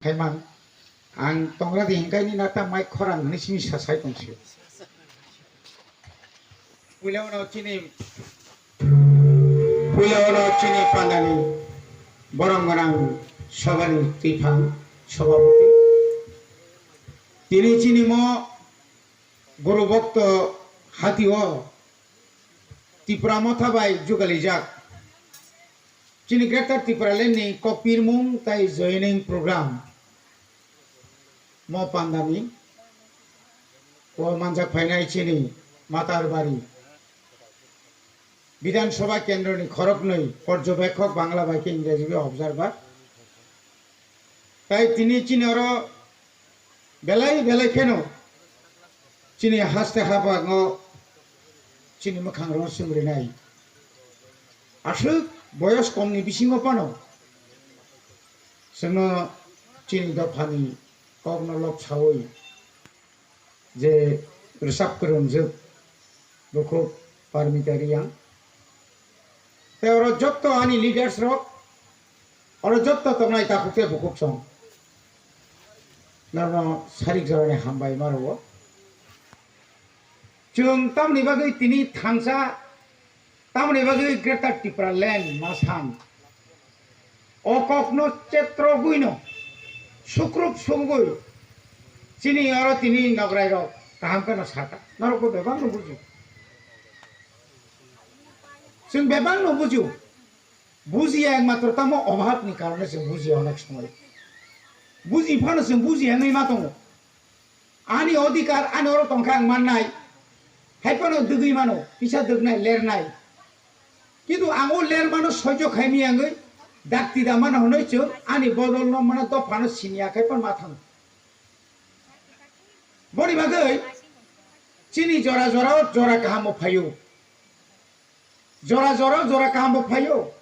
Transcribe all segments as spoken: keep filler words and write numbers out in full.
Khaimang, ang tongra di hingkai ni nata mai khorang hwnwi simi sa sai tong sio. Puila uno chini, puila uno chini pandani borong gwnang sobani twiphang sobhapati. Tini chini mo Guru Bhakto hati o Tipra Motha bai jugalijak. Chini Greater Tipraland ni kokpirmung tai joining program mo pandani o manjak phainai chini Matarbari Bidhan Sabha Kendro ni khoroknwi porjobekhok, Bangla bai khe Ingreji bai observer. Tai tini chini oro belai belai kheno chini haste habango chini mwkhang rw swngrinai. Aswk boyos komni bisingo phano chwngno chini dophani kokno lok saui je rwchap kwrwngjwk bukhuk Parmita Reang. Tei oro jotto ani leaders rok, oro jotto tongnai takhuk tei bukhuk song. Norno sarik jorani hambai ma rwo. Chwng tamni bagwi tini thansa, tamni bagwi Greater Tipraland ma san. O kokno chetrogwino sukrup sugwi chini oro tini nograi rok kaham kheno saka. Norokbo bebak no bujo. Chwng bebak no bujo. Bujiya ekmatro tamo obhabni karone chwng bujiya onek somoi. Buji phano chwng bujiya wngwi ma tongo. Ani odhikar ani oro tongkha ang mannai. Hai phano dwgwi mano, kisa dwgnai, lernai. Kintu ang o lermano soijo khaimani wngwi dakti da mano hwnwi chwng ani bodolno mano dophano siniya khai phano ma thango. Boni bagwi chini jora jorao jora kahamo phaio. Jora jora jora kaham bo phaio.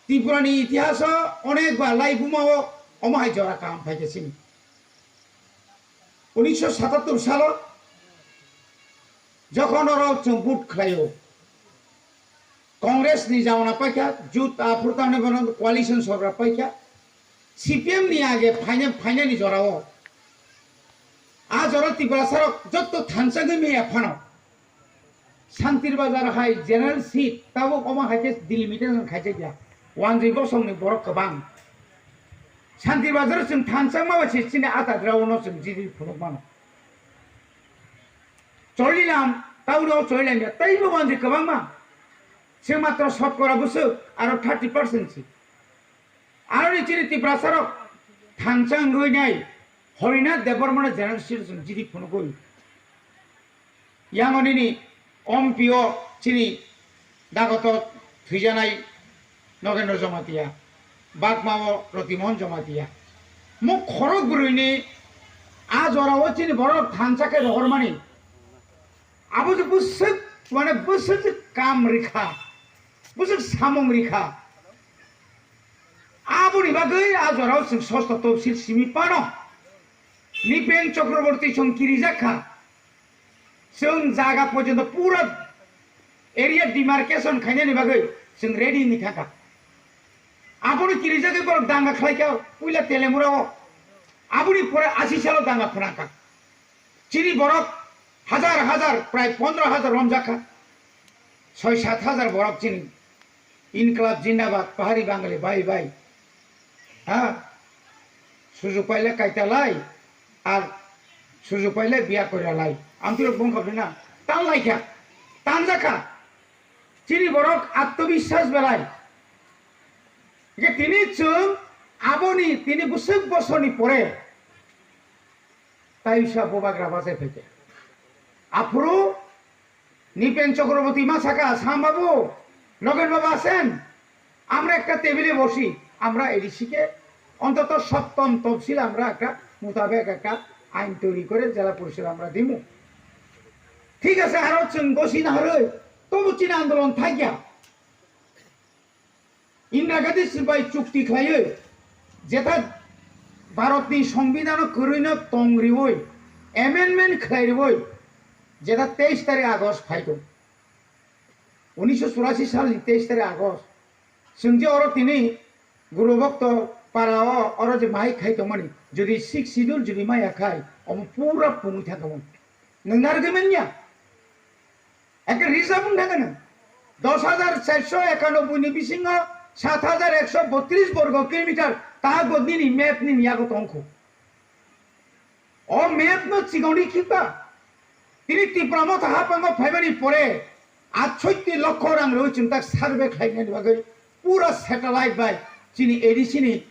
Tripura ni itihas o onek ba lai buma o omo hai jora kaham phaikha chini. Unisho satattor salo jokhon oro chwng vote khlaio, Congress ni jauna paikha, jut aphuru tamni bono coalition sorkar paikha, C P M ni age phaina, phainani jorao. A jora Tiprasa rok jotto thansa gwi maya phano. Santir Bazar hai general seat tabuk omo hai khe delimitation khaijak ya. Wanjwi bosongni borok kwbang. Santir Bazar chwng thansa ma bai se chini ata dra uno chwng jiri phunuk mano. Cholilam, tauno cholilam ya, teibo wanjwi kwbangma. Chwng matro sotkora bwswk aro thirty percent si. Aroni chini Tiprasa rok thansa wngwi nai Horinath Debbarmano general seat chwng jiri phunugwi. Yang onini ompio chini dagoto thwijanai Nogendra Jamatia, bakmao Rotimohon Jamatia. Mo khorok bwrwini a jorao chini borok thansa khe rohormani. Abo je bwswk, mane bwswk je kam rikha, bwswk samung rikha. Aboni bagwi a jorao chwng sosto topsil simi pano. Nipen Chakraborty chwng kirijak kha. Chwng jaga porjonto pura area demarcation khainani bagwi chwng ready wngwi thangkha. Abono kirijagwi borok danga khlaikha puila Telemurao. Aboni pore asi salo danga phwnangkha. Chini borok hajar hajar, prai pondro hajar romjakha. Soi sat hajar borok chini Inklab Jindabad, Pahari Bangali, bye bye. Ha? Sujug paile kaita lai, ar sujug paile biya koira lai. Amtwrok bongkha bina tan laikha, tanjakha. Chini borok atmobiswas belai. Hingke tini chwng aboni tini bwswk bosorni pore taisa bubagra bachai phaikha. Aphuru Nipen Chakraborty ma saka, "Sam babu, Nogen babu asen, আমরা একটা টেবিলে বসি, আমরা এডিসিকে অন্তত সপ্তম তফসিল আমরা একটা মোতাবেক একটা আইন তৈরি করে জেলা পরিষদ আমরা দিমু।" ঠিক আছে, আরো চুন বসি না হরে, তবু চীন আন্দোলন থাকিয়া Indira Gandhi bai chukti khlaiwi, jeta Bharatni Songbidhano kwrwino tong riwi, amendment khlai riwi, jeta teis tarik August phaido. Unisho churasi salni teis tarik August. Chwng je oro tini Guru Bhakto Para o, oro je mai khai tongmani, jodi six schedule jodi maya khai, omo pura pungwi thangkha. Nwng narwgwi manya? Ekhe reserve wng thangkha nwng. Dos hajar charso ekanoboi ni bisingo sat hajar ekso botris borgo kilometer taha bo nini map nini yago tongkho. O map no chikoni khipa. Tini Tipra Motha haphango phaimani pore atshotti lokho rang rwi chwng tak survey khlainani bagwi pura satellite bai chini A D C ni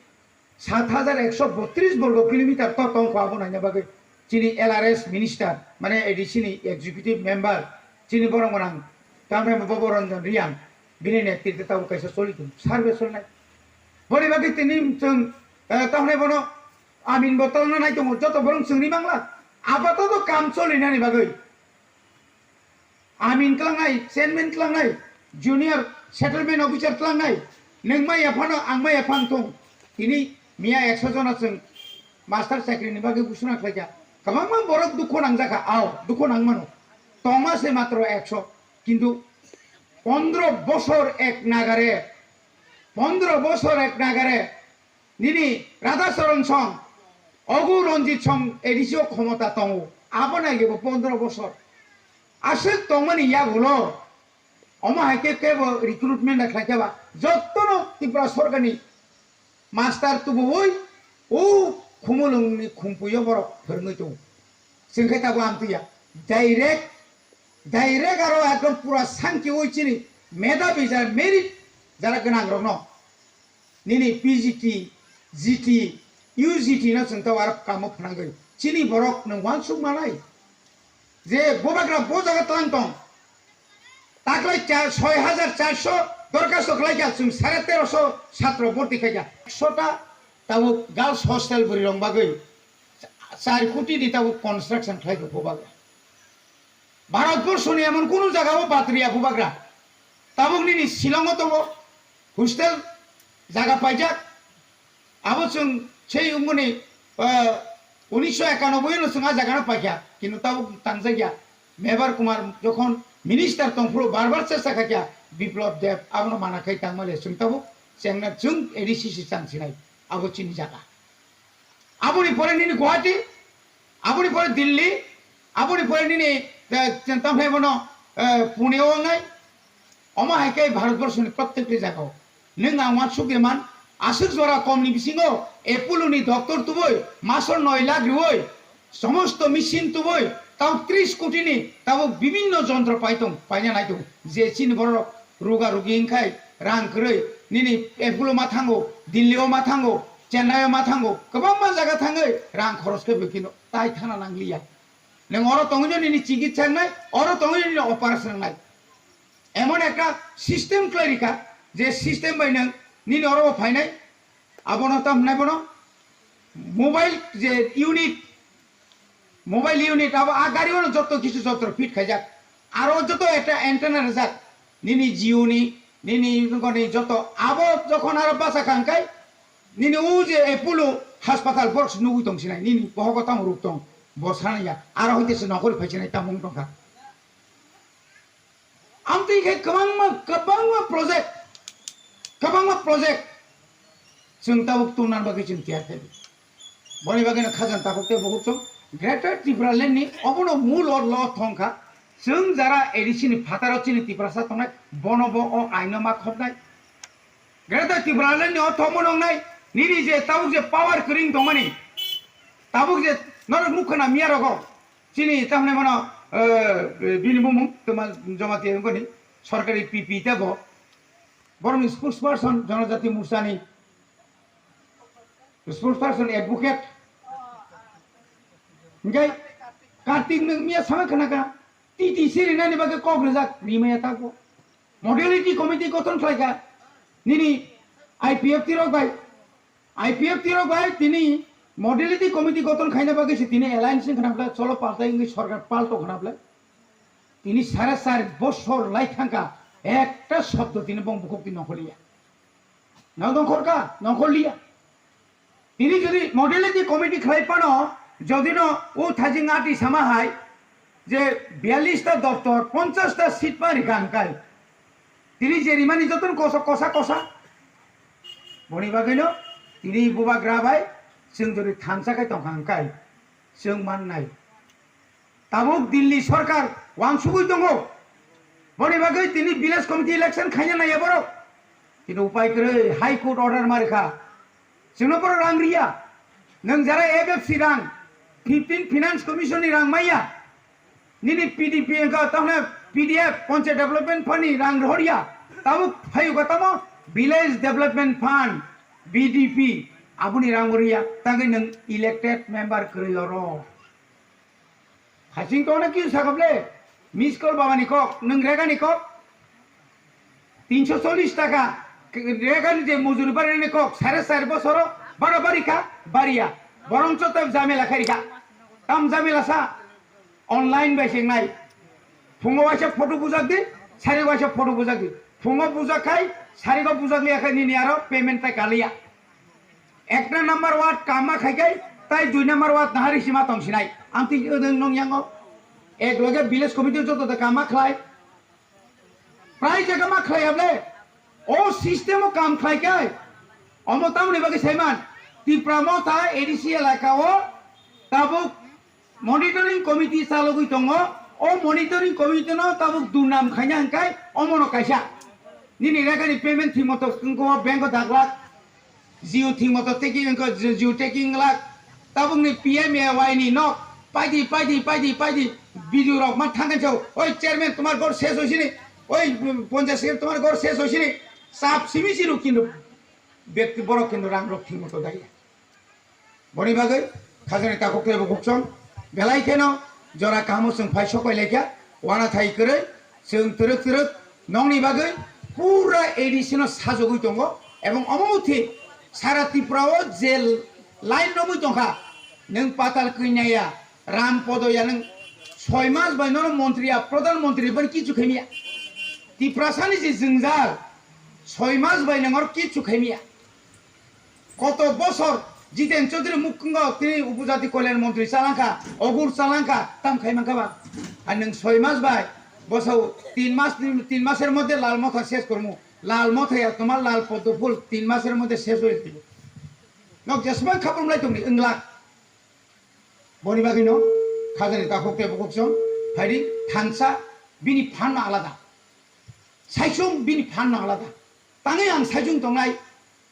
sat hajar ekso botris borgo kilometer to tongkho abo naina bagwi chini L R S minister mane A D C ni executive member chini borok gwnang tamni Bobo Ranjan Riyang bini netrite tabuk kaisa choli tongo survey solnai. Boni bagwi tini chwng, eh, tamni bono Amin bo talna nai tongo, joto borok chwngri mangla. Apato to kam cholinani bagwi. Amin tlangnai, chairman tlangnai, junior settlement officer tlangnai. Nwng mai yaphano, ang mai yaphang tong. Tini miya ekso jona chwng master chakri ni bagwi busuna khlaikha. Kwbangma borok dukho nangjakha, ao, dukho nangmano. Tongma se matro ekso. Kintu pondro bosor ek nagare, pondro bosor ek nagare, nini Radha Charan Song, Ogu Ranjit Song A D C o khomota tongo. Abo nai bo pondro bosor. Aswk tongmani yagulo, omo hai khe kebo recruitment na khlai khe ba, jottono Tripura sorkarni master tubuwi, o Khumulwngni khumpuio borok phwrwngwi tongo. Chwng khe tabuk amtwi ya. Direct, direct aro ekdom pura sankiui chini medhabi jara merit jara gwnangrokno. Nini P G T, G T, U G T no chwng tabuk aro kamo phnangwi. Chini borok nwng uansuk manai. Je bobagra bo jaga tlang tong. Taklai cha-, soi hajar charso dorkhasto khlaikha, chwng sare teroso satro borti khaikha. Ekso ta tabuk girls hostel bwrwi rok bagwi char koti ni tabuk construction khlaikha bubagra. Bharat borso ni emon kunu jaga o batri ya bubagra. Tabuk nini Shillong o tongo hostel jaga paijak. Abo chwng sei wngmani, ah, unisho ekanoboi no chwng a jaga no paikha, kintu tabuk tangjakya. Mebar Kumar jokhon minister tongphuru bar bar chesta khaikha, Biplab Deb abono mana khai tangmale chwng tabuk chengna chwng A D C si chang sinai, abo chini jaga. Aboni pore nini Guwahati, aboni pore Delhi, aboni pore nini, eh, tamphai bono, eh, Pune o wngnai. Omo hai khe Bharatborsho ni prottekti jaga o nwng ang uansuk de man, aswk jora kom ni bisingo Apollo ni doctor tubui masor noi lakh riui, somosto machine tubui, tau tris koti ni tabo bibinno jontro pai tong, paina nai tong, je chini borok roga rogi wngkhai rang kwrwi nini Apollo ma thango, Delhi o ma thango, Chennai o ma thango, kwbangma jaga thangwi rang khoros khe bwkhino tai thana nangliya. Nwng oro tongwi nini chikitsa wngnai, oro tongwi nini operation wngnai. Emon ekta system khlai rikha, je system bai nwng nini oro bo phainai, abono tam hwnai bono mobile je unit, mobile unit abo a gari ono joto kisu joto fit khaijak, aro joto ekta antenna rijak, nini Jio ni, nini nokni joto abo jokhon aro basa kha hwnkhai, nini o je Apollo hospital borok se nugwi tong sinai, nini bohogo tamo ruk tong, bo sanai ya, aro hwnkhe se nokori phai sinai tamo wng tongkha. Amtwi khe kwbangma, kwbangma project, kwbangma project chwng tabuk tungna bagwi chwng tiyar khaidi. Boni bagwino khajang takhuk tei bukhuk chwng Greater Tipraland ni obono mul orlo thong kha. Chwng jara A D C ni phataro chini Tiprasa tongnai, bono bo o aino ma khopnai. Greater Tipraland ni o thongmo nongnai, nini je tabuk je power kwrwng tongmani, tabuk je norok nukha na miya rogo, chini tamni mano, eh, bini bumung tuma Jamatia wngkoni sorkari P P tebo, borokni spokesperson Janajati Morchani spokesperson advocate, hingke Kartik nwng miya sama khana ka, T T C rinani bagwi kok rijak rimaya tako. Modality committee gothon khlaika nini I P F T rok bai, I P F T rok bai tini modality committee gothon khaina bagwi se tini alliance wng khana bwle, cholo partai wngwi sorkar palto khana bwle. Tini sare sar bosor lai thangka, ekta shobdo tini bong bukhuk tini nongkhorliya. Nang nongkhorka, nongkhorliya. Tini jodi modality committee khlai phano, jodi no o thajing ati sama hai je biyallis ta doptor, ponchash ta seat ma rikha hwnkhe, tini je rimani jotono kosa, kosa, kosa. Boni bagwino Tini bubagra bai chwng jodi thansa khai tongkha hwnkhe chwng mannai. Tabuk Delhi sorkar wansugwi tongo. Boni bagwi tini village committee election khaina naiya borok. Kintu upai kwrwi High Court order marikha. Chwngno borok rang riya. Nwng jara F F C rang, fifteen Finance Commission ni rang maya. Nini P D P wngkha, tamni P D F, Panchayat Development Fund ni rang rohorya. Tabuk phayugo tamo Village Development Fund, V D P, aboni rang rohorya. Tangwi nwng elected member kwrwi oro. Hasing tongna ki sakable? Miss call baba ni kok, nwng rega ni kok. Tinsho chollish taka rega ni je mujuri bari ni kok, sare sare bosoro bara bari kha, bariya. Borong choto jamela khairi kha. Tam jamela sa online bai sing nai. Phungo waisa photo bujak di, sari waisa photo bujak di. Phungo bujak khai, sari go bujak liya khai nini aro payment tai kaliya. Ekna number ward kama khai kai, tai dui number ward nahari sima tong sinai. Ang ti nong yango. Ek loge village committee joto da kama khlai. Prai jaga ma khlai able. O system o kam khlai kai. Omo tamni bagwi saiman. Tipra Motha A D C elaka o tabuk monitoring committee chalogwi tongo. O monitoring committee no tabuk durnam khaina hwnkhe omono kaisa. Nini rega ni payment thik moto wngkho bank o daglak. Jio thik moto taking wngkha, Jio taking lak. Tabukni P M A Y ni nok. Paidi, paidi, paidi, paidi. Video rok man thangkhe sao. Oi chairman, tomar ghor ses hoise ni. Oi ponchayat secretary, tomar ghor ses hoise ni. Sap simi siru kintu. Bekti borok kintu rang rok thik moto daiya. Boni bagwi khajani takhuk tei bukhuk song. Belai kheno jora kahamo chwng phai sopai laikha. Wana thai kwrwi. Chwng twrwk twrwk nokni bagwi pura A D C no sajagwi tongo, ebong omo mothe sara Tripura o je line romwi tongkha, nwng Patal Kanya ya, Ram Podo ya, nwng soi mas bai nono montri ya, pradhan montri bai kichu khaimya. Tiprasa ni je jwngjal, soi mas bai nangor kichu khaimya. Koto bosor Jiten Chaudhary mukhungo tini upojati kolyan montri chalangkha, ogur chalangkha, tam khai mankha ba? Ar nwng soi mas bai bosao tin mas, tin maser moddhe lal motha ses kormo. Lal motha ya, tomar lal poddo phul tin maser moddhe ses oi jaibo. Nok jesbang khaprum lai tongni wngla. Boni bagwi no khajani takhuk tei bukhuk song phaidi thansa bini phan no alada. Saichung bini phan no alada. Tangwi ang saichung tongnai,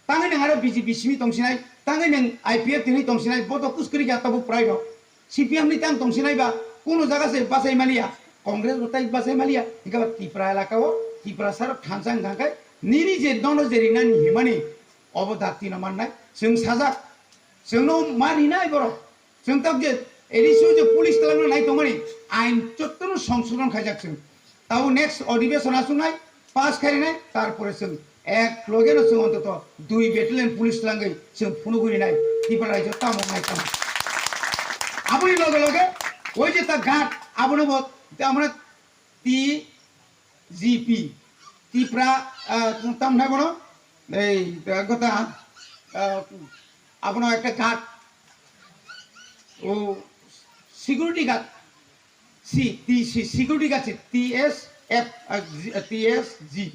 tangwi nwng aro B J P simi tongsinai, tangwi nwng I P F tini tongsinai, boto kuskuri ya tabuk prai rok. C P M ni tang tongsinai ba, kuno jaga se bachai maliya, Congress bo tai bachai maliya, hingke ba Tipra elaka o, Tipra saro thansa wngkha khe, nini je nono je rinani himani, obo dakti no mannai, chwng sajak, chwngno ma rinai borok. Chwng tabuk je A D C o je police twlangno nai tongmani ain jotono songsodhon khaijak chwng. Tabuk next adhibeshon achuknai pass khainai, tarpore chwng ek logeno chwng ontoto dui battalion police twlangwi chwng phunugwi rinai Tripura rajyo tamo nai tamo. Aboni loge loge oi je ta guard abono bo tamo T G P, Tipra, ah, tamo hwnai bono, ei, ah, gota, ah, abono ekta guard, o security guard, si, T C, security guard si, T S F, ah, G, ah, T S G.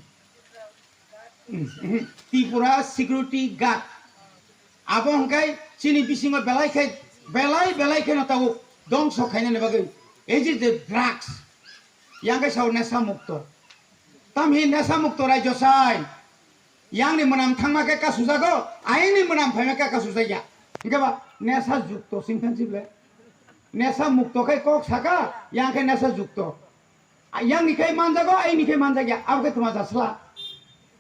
Hmm, hmm. Tripura Security Guard. Abo hwnkhe chini bisingo belai khe, belai, belai kheno tabuk dongso khainani bagwi. Ei je, je drugs, yang khe sao nesa mukto. Tamhi nesa mukto rajyo sai. Yangni mwnam thangma khe kasujago, ayangni mwnam phaima khe kasujakya. Hwnkhe ba nesa jukto singkhan sible. Nesa mukto khe kok saka, yang khe nesa jukto. A, yang ni khai manjago, ai ni khai manjak ya, abo khe tuma jasla.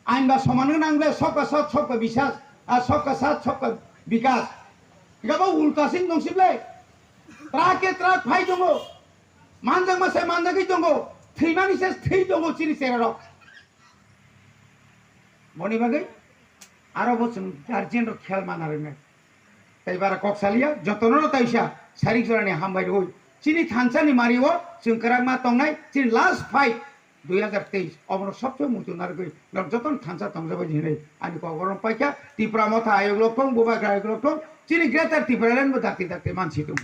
Ain ba soman nang le, sabka sath, sabka biswas, a, sabka sath, sabka bikas. Gabo ulta sing dong sible. Truck ke truck phai tongo. Manjak ma se manjagwi tongo. Thwimani se thwi tongo chini cherarok. Boni bagwi aro bo chwng guardian rok khel mana rwnai. Tei bara kok saliya, jotono no taisa sarik jorani hambai rwi. Chini thansa ni mari o chwng kwrak ma tongnai, chini last fight dui hajar teis. Obono sobse muitu narwgwi norok jotono thansa tongjabai hinwi ani kok oro paikha. Tipra Motha ayok lok thung, Bubagra ayok lok thung, chini Greater Tipraland bo dakti dakti mansi tongo.